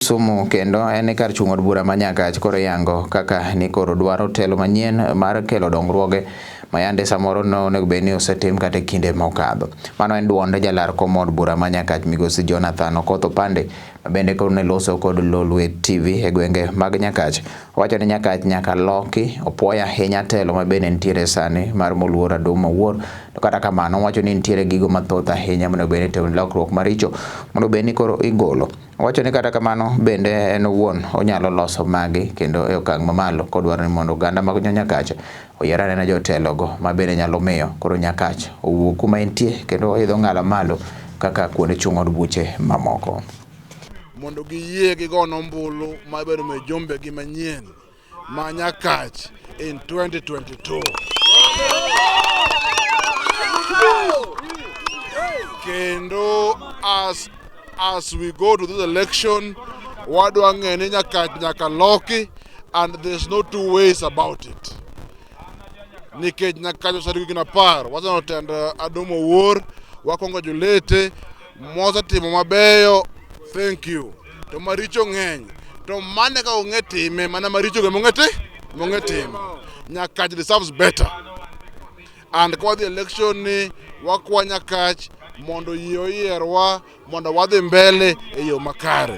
Kisumu kendo en kar chung' od bura ma Nyakach koro iyango kaka ni koro dwaro telo manyien mar kelo dongruoge ma yande samoro nonego bed ni osetim kata e kinde mokadho. Mano en duond jalar kom od bura ma Nyakach migosi Jonathan Okoth Opande ma bende koro ne loso kod Lolwe TV e gwenge mag Nyakach. Owacho ni Nyakach nyaka loki, opuoyo ahinya telo ma bende nitiere sani mar moluor Adum Owuor. To kata kamano owacho ni nitiere gigo mathoth ahinya monego bed ni itimo lokruok maricho mondo bed ni koro igolo. Owacho ni kata kamano bende en owuon onyalo loso magi kendo e okang' mamalo kodwaro ni mondo oganda mag Nyakach oyier anena jotelogo ma bende nyalo miyo koro Nyakach owuog kuma entie kendo oidho ng'ala malo kaka kuonde chung' od buche mamoko. Mondo giyie gigon ombulu ma bedo mijumbe gi manyien ma Nyakach in 2022. Kendo as we go to this election, wadwa ng'e ni Nyakach nyaka loki and there's no two ways about it. Nikech Nyakach osebedo higni 10, waseneno tend Adum Owuor, wa congratulate, mosetimo mabeyo, thank you. To maricho ng'eny. To mane ka ong'e time, mana maricho go mong'e ti, mong'e timo. Nyakach deserves better. And kwa dhi election ni wakwa Nyakach mondo yie oyierwa mondo wadhi mbele e yo makare.